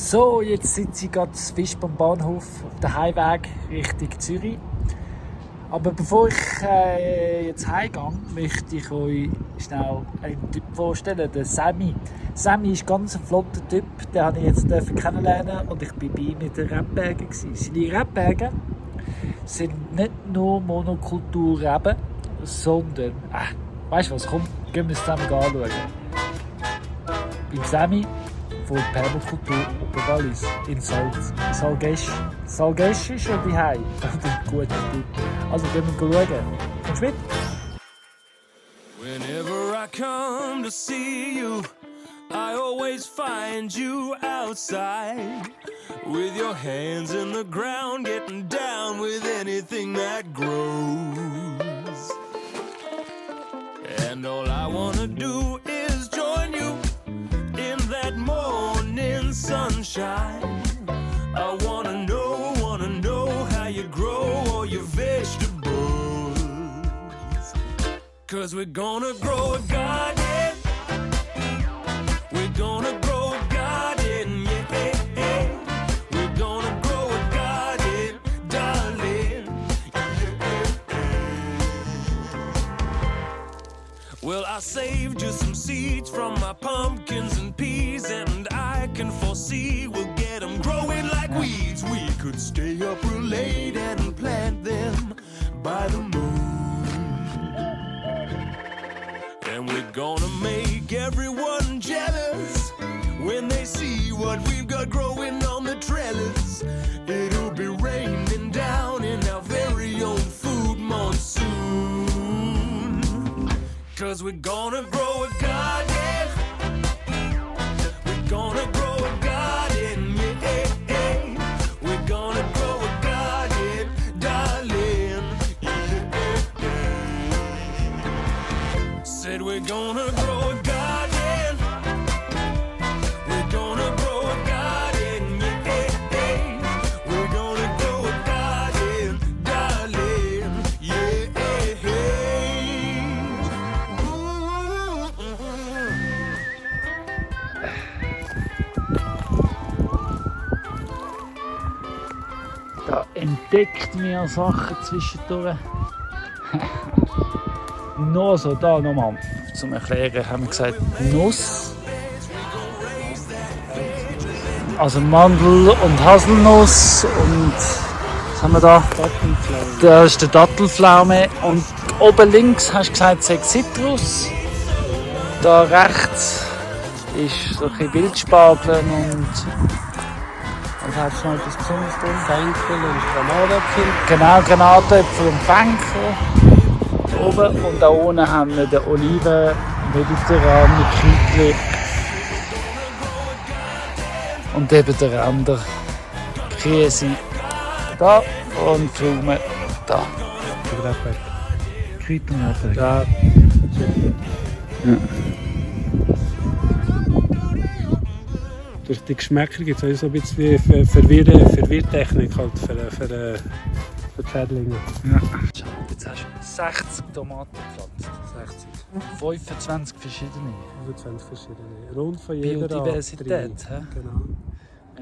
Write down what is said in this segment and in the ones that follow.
So, jetzt sitze ich gerade frisch beim Bahnhof auf dem Heimweg Richtung Zürich. Aber bevor ich jetzt heimgehe, möchte ich euch schnell einen Typ vorstellen, den Sammy. Sammy ist ganz ein flotter Typ, den habe ich jetzt kennenlernen und ich war bei ihm in den Rebbergen. Seine Rebberge sind nicht nur Monokultur-Reben, sondern, weißt du was, komm, gehen wir es zusammen anschauen. Beim Sammy von Permakultur Oberwallis in Salgesch. Salgesch ist schon die Hause. Ein guter Typ. Also gehen wir schauen. Kommst du mit? Whenever I come to see you, I always find you outside with your hands in the ground, getting down with anything that grows. And all I wanna do is join you in that morning sunshine. I wanna know how you grow all your vegetables. 'Cause we're gonna grow a garden. We're gonna grow a garden, yeah. We're gonna grow a garden, darling. Well, I saved you some seeds from my pumpkins and peas, and I can foresee we'll get them growing like weeds. We could stay up real late and plant them by the moon. And we're gonna make everyone jealous when they see what we've got growing on the trellis. It'll be raining down in our very own food monsoon. 'Cause we're gonna grow a garden. We're gonna grow a garden, yeah. We're gonna grow a garden, darling, yeah. Said we're gonna grow a garden. We're gonna grow a garden, yeah. We're gonna grow a garden, darling, yeah. Da entdeckt mir Sachen zwischendurch. Nur so, da nochmal zum Erklären haben wir gesagt Nuss. Also Mandel und Haselnuss und was haben wir da? Da ist der Dattelpflaume und oben links hast du gesagt, sei Zitrus. Da rechts ist so ein bisschen Wildspargeln und was hast du noch etwas Besonderes drin? Fenchel und Granatäpfel. Genau, Granatäpfel und Fenchel. Oben und da unten haben wir den Oliven, mediterrane Kräutchen und eben den Ränder, Käse da und Pflaumen da. Kräuter und Erdbeeren. Ja. Durch die Geschmäcker gibt es so ein bisschen wie Verwirrtechnik halt für die Schädlinge. Ja. Jetzt hast du 60 Tomaten gepflanzt. 25 verschiedene. 25 verschiedene. Rund von jeder Biodiversität, Art. hä? Genau.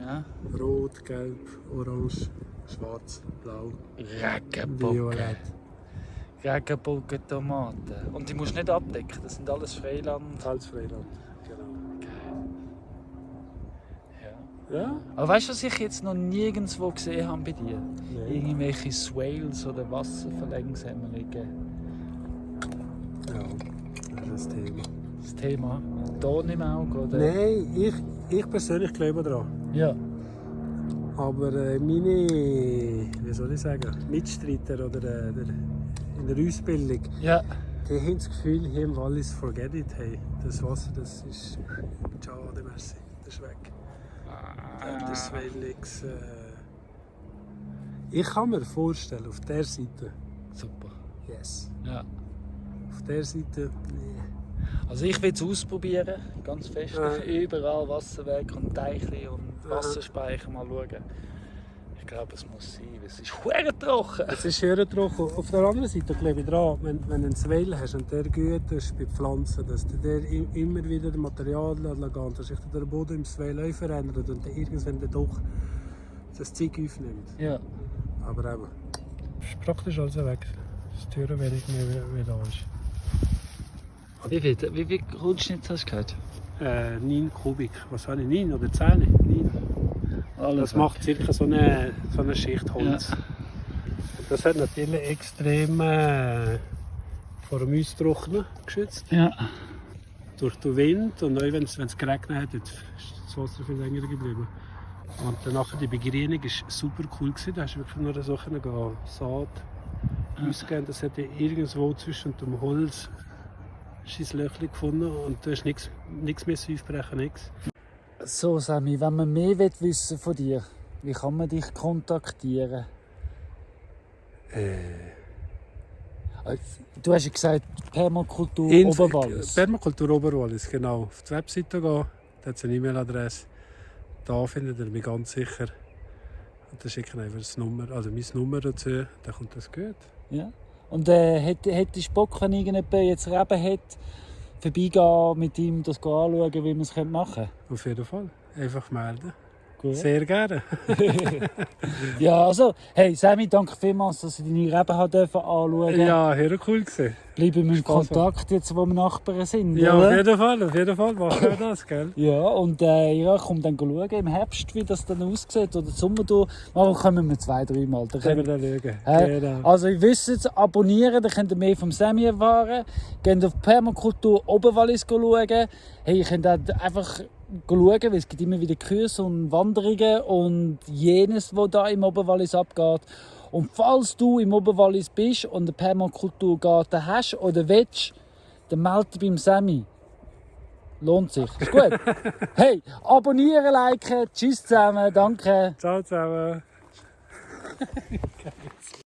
Ja. Rot, gelb, orange, schwarz, blau, Regenbogen. violett. Regenbogen-Tomaten. Und die musst du nicht abdecken, das sind alles Freiland. Alles Freiland. Genau. Ja. Ja? Aber weißt du, was ich jetzt noch nirgendwo gesehen habe bei dir? Nein. Irgendwelche Swales oder Wasserverlängerungen. Ja, das ist das Thema. Das Thema. Ton im Auge, oder? Nein, ich persönlich glaube daran. Ja. Aber meine, wie soll ich sagen, Mitstreiter oder in der Ausbildung, Ja. die haben das Gefühl, hier im Wallis forget it. Hey, das Wasser, das ist schade, merci, das ist weg. Das will nichts. Ich kann mir vorstellen, auf der Seite, Super. yes. Ja. Auf der Seite, nee. Also ich will es ausprobieren, ganz fest. Ja. Überall Wasserwerke und Teiche und Wasserspeicher mal schauen. Ich glaube, es muss sein, weil es ist verdammt trocken. Es ist sehr trocken. Auf der anderen Seite glaube ich dran, wenn du einen Zweil hast und der gut ist bei Pflanzen, dass der immer wieder das Material lässt, dass sich der Boden im Zweil verändert und dann irgendwann dann doch das Zeug aufnimmt. Ja. Aber eben, es ist praktisch alles weg. Das Türen wenig mehr wie da ist. Wie viel Rundschnitt hast du gehört? 9 Kubik. Was habe ich? 9 oder 10? 9. Das macht ca. so eine Schicht Holz. Ja. Und das hat natürlich extrem vor dem Austrocknen geschützt. Ja. Durch den Wind und auch wenn es geregnet hat, ist das Wasser viel länger geblieben. Und dann nachher die Begrünung war super cool. Da hast du wirklich nur so Saat ausgeben. Das hat irgendwo zwischen dem Holz ein Löchchen gefunden und du hast nichts mehr aufbrechen, nichts. So, Sammy, wenn man mehr wissen von dir, wie kann man dich kontaktieren? Du hast ja gesagt, Permakultur Oberwallis. Permakultur Oberwallis, genau. Auf die Webseite gehen, da hat es eine E-Mail-Adresse. Da findet ihr mich ganz sicher. Und dann schicke ich einfach das Nummer, also mein Nummer dazu, dann kommt das gut. Ja. Und hättest du Bock, wenn irgendjemand jetzt Reben hat, vorbeigehen, mit ihm das anschauen, wie man es machen könnte? Auf jeden Fall. Einfach melden. Gut. Sehr gerne. Ja, also, hey Sammy, danke vielmals, dass ich deine Reben anschauen durfte. Ja, sehr cool gewesen. Bleiben wir in Spaß Kontakt, jetzt wo wir Nachbarn sind. Ja, oder? auf jeden Fall machen wir das, gell? Ja, und ja, komm dann schauen im Herbst, wie das dann aussieht, oder Sommer durch. Mal kommen wir 2-3 Mal. Da Können können wir dann schauen. Genau. Also, ihr wisst es, abonnieren, dann könnt ihr mehr vom Sammy erfahren. Geht auf Permakultur Oberwallis schauen. Hey, ihr könnt auch einfach schauen, weil es gibt immer wieder Kurse und Wanderungen und jenes, was da im Oberwallis abgeht. Und falls du im Oberwallis bist und einen Permakulturgarten hast oder willst, dann melde dich beim Sammy. Lohnt sich. Ist gut. Hey, abonnieren, liken. Tschüss zusammen. Danke. Ciao zusammen.